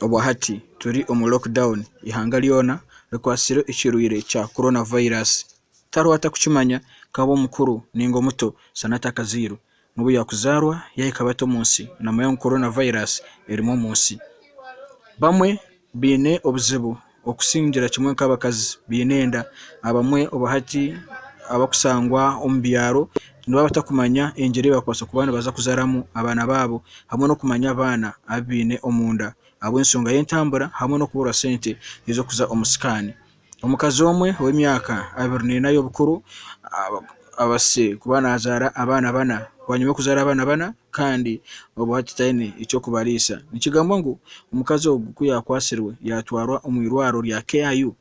Obwahati turi omu lockdown eihanga ryoona rikwatsire ekirweire kya Corona virus. Tihariho atarikukimanya kaabe omukuru ninga omuto shana atakazairwe. N'obu yaakuzaarwa yaahika bata omu nsi naamanya ngu Corona virus erimu omu nsi. Bamwe baine obuzibu okusingira kimwe nk'abakazi baine enda. Abamwe obwahati abarikushangwa omu byaro nibaba batakumanya engyeri ei barikubaasa kuba nibaza kuzaaramu abaana baabo hamwe n'okumanya abaana abu baine omunda ahabw'enshonga y'entambura hamwe n'okuburwa sente ez'okuza omu sikaani. Omukazi omwe ow'emyaka 24 y'obukuru abaasize kuba nazaara abaana bana bwanyima y'okuzaara abaana bana kandi obu hati taine eky'okubariisa. Nikigambwa ngu omukazi ogu ku yaakwatsirwe yaatwarwa omu irwariro rya KIU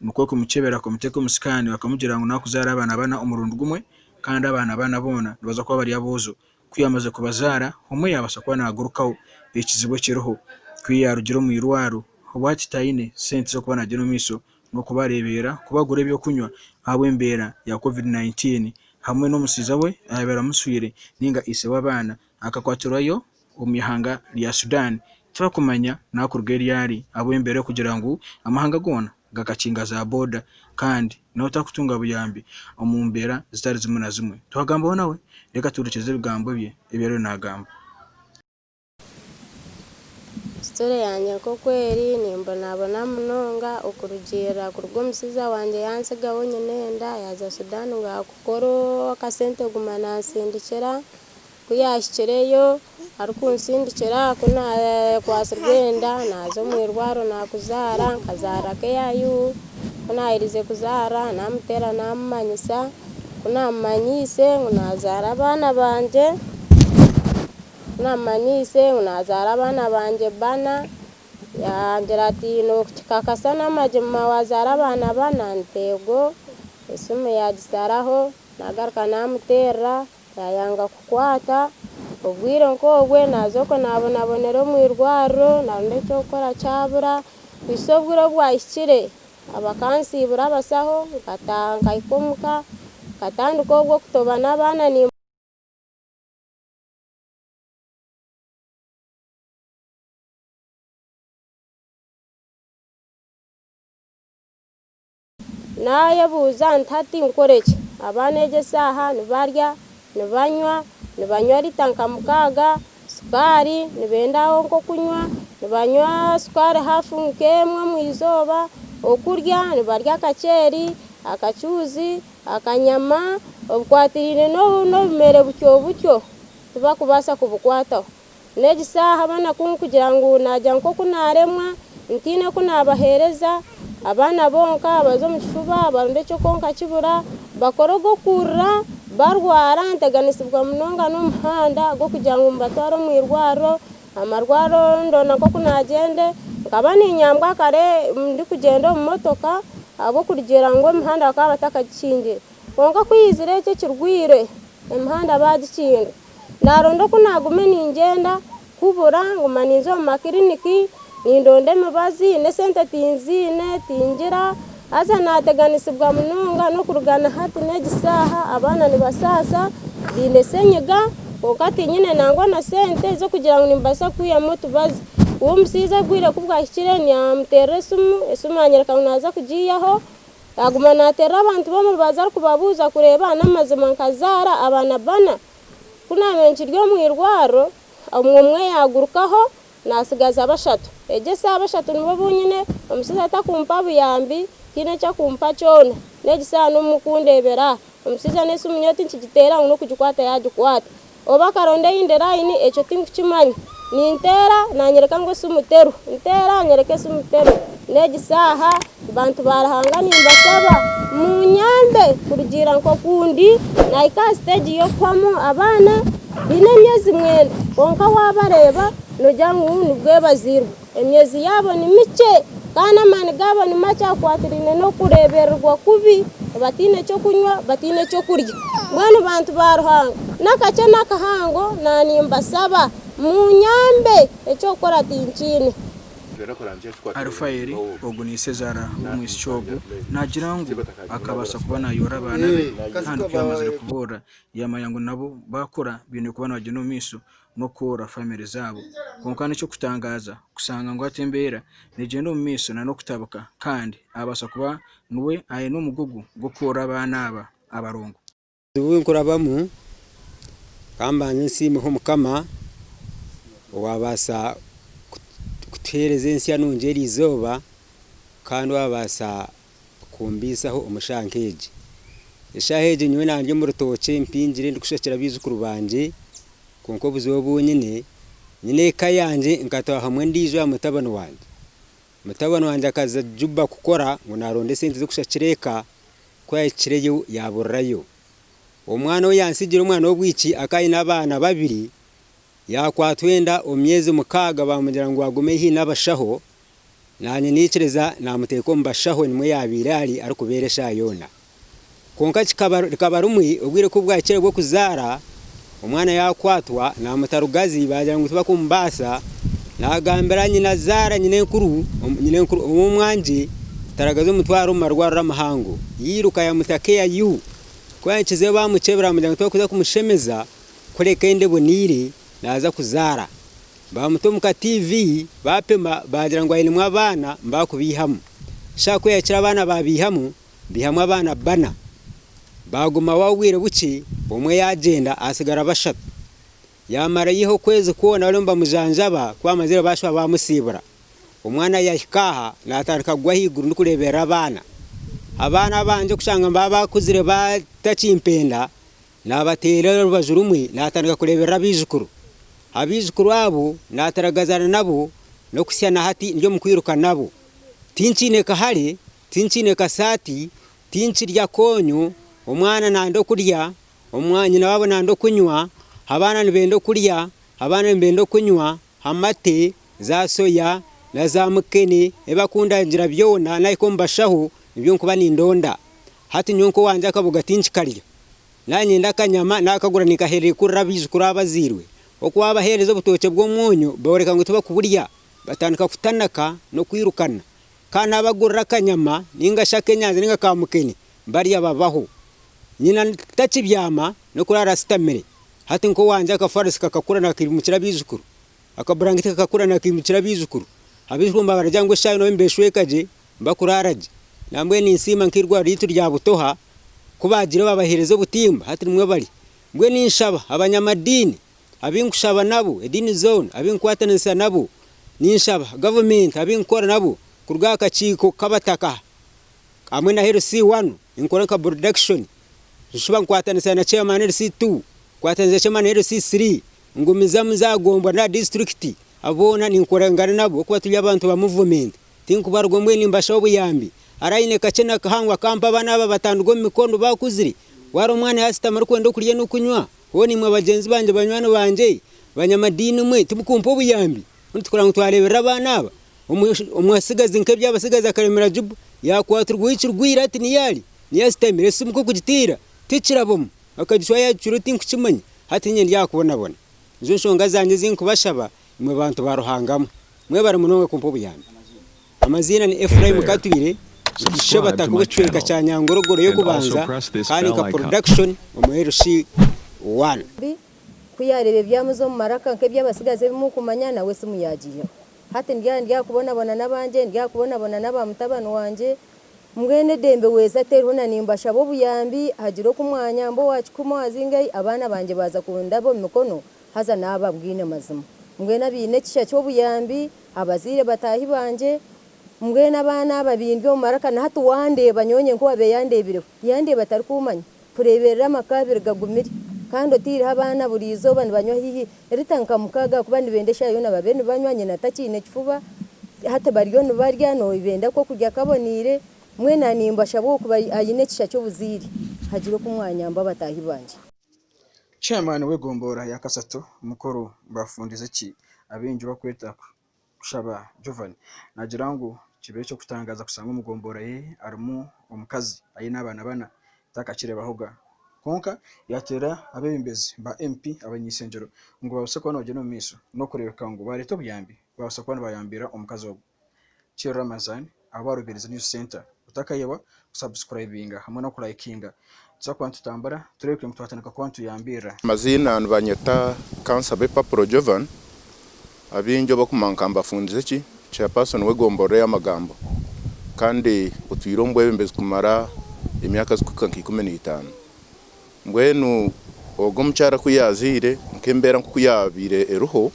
nikwo kumukyebera bakamuteeka omu sikaani bakamugira ngu naakuzaara abaana bana omurundi gumwe kandi abaana bana boona nibaza kuba bari aboojo. Ku yaamazire kubazaara omwe yaabaasa kuba naagurukaho ekizibu ekiriho ku yaarugire omu irwariro obu hati taine sente z'okuba naagyenda omu maisho n'okubareeberera kubagura eby'okunywa ahabw'embeera ya Covid 19 hamwe n'omushaija we ayaabaire amushweire ninga ishe w'abaana akakwatirwayo omu ihanga rya Sudan tibakumanya naakuruga eri ari ahabw'embeera y'okugira ngu amahanga goona gakakinga za boda kandi nawe takutunga buyambi omu mbeera zitari zimwe na zimwe. Twagambaho nawe reka tuhurikize ebigambo bye ebi ariyo naagamba. Sitore yangye nk'oku eri nimbonabona munonga okurugiirira kuruga omushaija wangye yantsigaho nyine enda yaaza Sudan ngu yaakukora akasente kuguma nansindikira ku yaahikireyo arikunsindikira ku naakwatsirwe enda naaza omu irwariro naakuzaara nkazaarira KIU ku naaherize kuzaara naamuteera naamumanyisa ku naamumanyiise ngu naazaara abaana bangye. Ku naamumanyiise ngu naazaara abaana bangye bana, yangira ati nookikakasa n'amagima waazaara abaana bana? Nti eego. Esimu yaagisaraho, naagaruka naamuteerera yaayanga kukwata. Obwire nk'obwe naaza okwo naabonabonera omu irwariro naaronda eky'okukora kyabura, kuhitsya obwire obu bwahikire bakansiibura abasaho nkataaha nkahika omuka nkatandika obwo kutoba n'abaana. Naayebuuza nti, Hati nkore ki? Abaana egyo eshaaha nibarya, nibanywa, nibanywa lita nka mukaaga, sukaari nibenda aho nk'okunywa, nibanywa sukaari haafu nk'emwe omu izooba, okurya nibarya akaceeri, akacuuzi, akanyama, obukwatiraine n'obumere butyo butyo. Tibakubaasa kubukwataho. N'egi saaha boona ku nkugira ngu naagira nk'oku naaremwa, ntaine ku naabaheereza, abaana bonka baza omu kifuba baronda eky'okwonka kibura, bakora ogw'okurira, barwara, nteganisibwa munonga n'omuhanda gw'okugira ngu mbatware omu irwariro, amarwariro ndonda nk'oku naagyende, nkaba niinyambwa kare ndikugyenda omu motoka ahabw'okurugiirira ngu emihanda bakaba batakagikingire. Kwonka ku yaizire eki ekirwaire, emihanda baagikinga. Naaronda oku naagume ningyenda kubura, nguma ninza omu makiriniki nindonda emibazi, n'esente tinziine, tingira. Haza naateganisibwa munonga n'okuruga na hati n'egi saaha abaana nibasaasa, baine senyiga kwonka tinyine nangwa na sente z'okugira ngu nimbaasa kwihamu otubazi. We omushaija obwire ku bwahikire naamuteerera esimu, esimu yaanyoreka ngu naaza kugiihaho. Yaaguma naateerera abantu b'omu rubaju arikubabuuza kureeba n'amazima nkazaara abaana bana. Ku naabaire nkiri omu irwariro, omwe omwe yaagurukaho naatsigaza bashatu. Egyo eshaaha bashatu nibo bu nyine, omushaija takumpa buyambi, tihaine eki akumpa kyona. N'egi shaaha n'omu kundeebera aha. Omushaija n'esimu nyowe tinkigiteera ngu n'okugikwata yaagikwata. Oba akaronda eyindi layini ekyo tinkukimanya. Ninteera nanyereka ngu esimu teriho, nteera anyereka esimu teriho. N'egi saaha bantu ba Ruhanga nimbashaba munyambe kurugiirira nk'oku ndi nahika aha siteegi y'okuhwamu abaana baine emyezi mwenda kwonka wabareeba nogira ngu nibwo bazairwe. Emyezi yaabo ni mikye kandi amaani gaabo ni makye ahakukwatiraine n'okureebererwa kubi, bataine ky'okunywa, bataine ky'okurya. Mbwenu bantu ba Ruhanga, n'akakye n'akahango naanimbasaba muunyambe, eky'okukora tinkiine. Arufaeli ogu ni ishezaara w'omwishiki ogu, naagira ngu akabaasa kuba naayoora abaana be kandi ku yaamazire kuboora yaamanya ngu nabo baakura baine kuba nibagyenda omu maisho. n'okworora famire zaabo. Kwonka n'eky'okutangaaza kushanga ngu hati embeera negyenda omu maisho n'okutabuka kandi abaasa kuba niwe aine omugugu gw'okworora abaana aba abarongo. Obuzibu obu nkurabamu, ka mbanze nsiimeho Mukama owaabaasa kutuheereza ensya nungi eri izooba kandi owaabaasa kumbaisaho omu shaaha nk'egi. Eshaaha egi nyowe naaba ndi omu rutookye mpingire ndikushakira baijukuru bangye kwonka obuzibu obu nyine, nyine eka yangye nkataahamu endiijo aha mutabani wangye. Mutabani wangye akaza Juba kukora ngu naaronda esente z'okushakira eka, ku yaahikireyo yaaburirayo. Omwana ou yaantsigira omwana w'obwishiki akaba aine abaana babiri, yaakwatwa enda omu myezi mukaaga baamugira ngu agume haihi n'abashaho, naanye naikiriza naamuteeka omu bashaho nimwo yaabaire ari arikubeera eshaaha yoona. Kwonka kikaba rikaba rimwe obwire ku bwahikire bw'okuzaara, omwana yaakwatwa naamuta Rugazi baagira ngu tibakumubaasa, naagambira nyinazaara nyinenkuru nyinenkuru ow'omwangye taragaza omutwaro omu marwariro amahango. Yairuka yaamuta KIU. Ku yaahikizeyo baamukyebera baamugira ngu tibarikuza kumushemeza kureka enda eboneire naaza kuzaara. Baamuta omu ka TV baapima baagira ngu ainemu abaana nibaakubaihamu. Shaaha ku yaahikire abaana baabaihamu. Baihamu abaana bbana, baagumaho obwire bukye, omwe yaagyenda, haatsigara bashatu. Yaamarayo okwezi kwona bariyo nibamujanjaba, ku baamazire baashuba baamusiibura. Omwana yaahika aha, naatandika kugwa ahaiguru ndikureeberera abaana. Abaana abangye kushanga nibaba baakuzire batakimpenda, naabateera orubaju rumwe naatandika kureeberera abaijukuru. Abaijukuru abo naataragazana nabo n'okuhitsya na hati ndi omu kwiruka nabo. Tinkiine kahare Tinkiine kasaati, tinkirya koonyo, omwana nanda okurya, nyina waabo nanda okunywa, abaana nibenda okurya, abaana nibenda okunywa, amate, za soya na za mukene ebi bakundangira byona nahika omu bashaho nibyo nkuba nindonda. Hati nyowe nk'owangye akaboga tinkikarya. Nanyenda akanyama nakagura ninkaherera kurira abaijukuru abazairwe. Oku wabahereza obutookye bw'omwonyo booreka ngu tibakuburya, batandika kutanaka n'okwirukana. Ka naabagurira akanyama nainga shi ak'enyanja nainga ka mukene, barya babaho. Nyina takibyama n'okuraara ashutamire. Hati nk'owangye akafarisi kakakura nakaimukira abaijukuru, akaburangiti kakakura nakaimukira abaijukuru. Abaijukuru nibagira ngu eshaaha yoona nibeshweka gye, nibakuraara gye. Nambwenu ninsiima nk'eirwariro ryaitu rya Butoha ku baagiire baabaheereza obutimba hati nimwo bari. Mbwenu ninshaba abanyamadiini abu nkushaba nabo, ediini zoona abu nkukwatanisa nabo, ninshaba gavumenti abu nkukora nabo kuruga aha kakiiko k'abataka hamwe na LC one ninkora nka production nshuba nkwatanisa na chairman LC two, nkwatanisa na chairman LC three, ngumizamu nza aha gombora n'aha disiturikiti abo boona ninkorangana nabo ahabw'okuba turi abantu ba muvumenti tinkubaruga mbwenu nimbashaba obuyambi ari aine kakye na kahango akampa abaana aba batanduga omu mikono bakuzire waaba omwana yaashutama arikwenda okurya n'okunywa. Hoona imwe bagyenzi bangye, banywani bangye, banyamadiini mwe, timukumpa obuyambi? Mbwenu tikureeba ngu twareeberera abaana aba? Omutsigazi nk'eby'abatsigazi akaremera Juba, yaakwatirwa ekirwaire hati niyo ari, niyo ashutamire, esimu nk'okugiteera tekirabamu, akagicwa yaagicura tinkukimanya, hati niinye ndi aha kubonabona. Nizo nshonga zangye ezi nkubashaba imwe bantu ba Ruhanga mwe. Mwebare munonga kumpa obuyambi. Amaziina ni Ephraim Katwire, ndi Ishebataka w'ekicweka kya Nyangorogoro y'okubanza kandi nka Production omu LC one. Ku yaareeba ebyamuza omu maraka nk'eby'abatsigazi ebi murikumanya, nawe esimu yaagiihaho. Hati ndi aha ndi aha kubonabona n'abangye, ndi aha kubonabona n'aba mutabani wangye, mbwenu edembe weeza teriho na nimbashaba obuyambi hagire oku mwanyamba owa kikumi owa zingahi, abaana bangye baaza kundaba omu mikono haza naaba bwine mazima. Mbwenu abaine ekisha ky'obuyambi, abazaire bataahi bangye, mbwenu abaana aba bindi omu maraka na hati wandeeba nyowe nyenka owaabaire yandeebireho, yandeeba atarikuumanya. Kureeberera amaka abiri gagumire kandi otaireho abaana buri izooba nibanywa haihi rita nka mukaaga ahakuba nibenda eshaaha yoona babe nibanywa, nyina takiine kifuba, hati bariyo nibarya nobenda ak'okurya kaboneire, mbwenu na nimbashaba okuba aine ekisha ky'obuzaire hagire oku mwanyamba bataahi bangye. Chairman w'egomborora ya Kasato mukuru Bafundizeki abaingi barikweta Kushaba Jovan naagira ngu kibaire eky'okutangaaza kushanga omu gomborora ye harimu omukazi aine abaana bana takakireebahoga kwonka yaateera abeebembezi ba MP abanyeishengyero ngu babaase kuba nibagyenda omu maisho n'okureebeka ngu baareeta obuyambi baabaasa kuba nibayambira omukazi ogwo. Thierry Ramazan ahabwa Rubirizi News Centre. Otakayebwa kusubscribinga hamwe n'okulayikinga. Tuza kuba nitutambura tureebe ngu twatandika kuba nituyambirira. Amaziina nibanyeta Kansabe Papuro Jovan, abaingi obu nka mbafungize ki chairperson w'egomborora ey'amagambo kandi otwire omu bwebembezi kumara emyaka zikuhika nka 15. Mbwenu ogu omukyara ku yaazaire nk'embeera nk'oku yaabaire eriho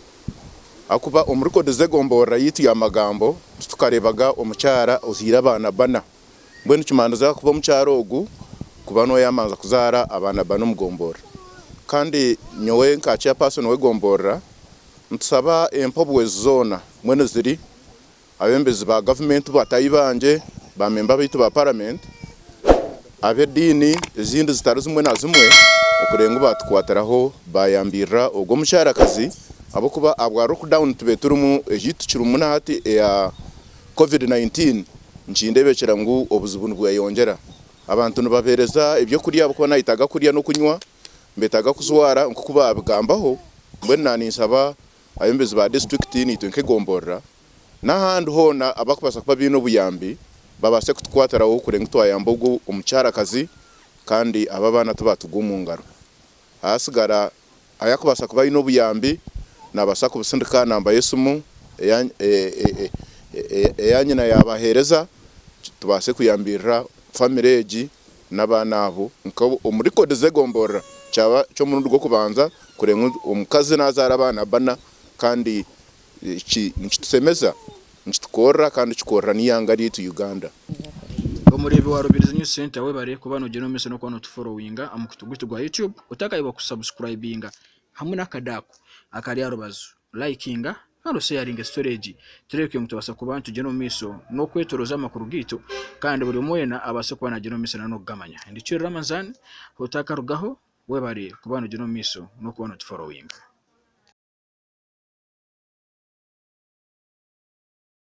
ahakuba omu record z'egomborora yaitu ya Magambo titukareebaga omukyara ozaire abaana bana. Mbwenu kimandiza kuba omukyara ogu kuba niwe yaamanza kuzaara abaana bana omu gomborora. Kandi nyowe nka chairperson w'egomborora nitusaba empobuhwezi zoona mbwenu ziri abebembezi ba gavumenti bataahi bangye, ba memba baitu ba paramenti, ab'ediini ezindi zitari zimwe na zimwe okureeba ngu baatukwatiraho baayambirira ogwo omukyarakazi ahabw'okuba ahabwa lockdown tubaire turimu egi tukirimu na hati eya Covid 19 nikindeebekyera ngu obuzibu nibweyongyera. Abantu nibabeereza ebyokurya ahabw'okuba nayetaaga kurya n'okunywa, nibetaaga kujwara nk'oku baabigambaho. Mbwenu naaninsaba abeebembezi ba disiturikiti naitwe nk'egomborora n'ahandi hoona abarikubaasa kuba baine obuyambi babaase kutukwatiraho kureba ngu twayamba ogu omukyarakazi kandi aba abaana tibaatugwa omu ngaro. Hasigara ayakubaasa kuba aine obuyambi nabaasa kubusindika aha namba y'esimu eya nyina yabaheereza tubaase kuyambirira famire egi n'abaana abo omu record z'egomborora kyaba ky'omurundi gw'okubanza kureeba ngu omukazi nazaara abaana bana kandi eki nikitusemeza, nikitukorera kandi kikorera n'eihanga ryaitu Uganda. Omureebi wa Rubirizi News Center webare kuba nogyenda omu maisho n'okuba notuforowinga aha mukutu gwaitu gwa YouTube otakayebwa kusabusikurayibinga hamwe n'akade ako akari aha rubaju layikinga kandi osheyaringe story egi tureebeke ngu tubaasa kuba nitugyenda omu maisho n'okwetoroza amakuru gaitu kandi buri omwe weena abaase kuba nagyenda omu maisho n'okugamanya. Ndi Chiri Ramazan otakarugaho webare kuba nogyenda omu maisho n'okuba notuforowinga.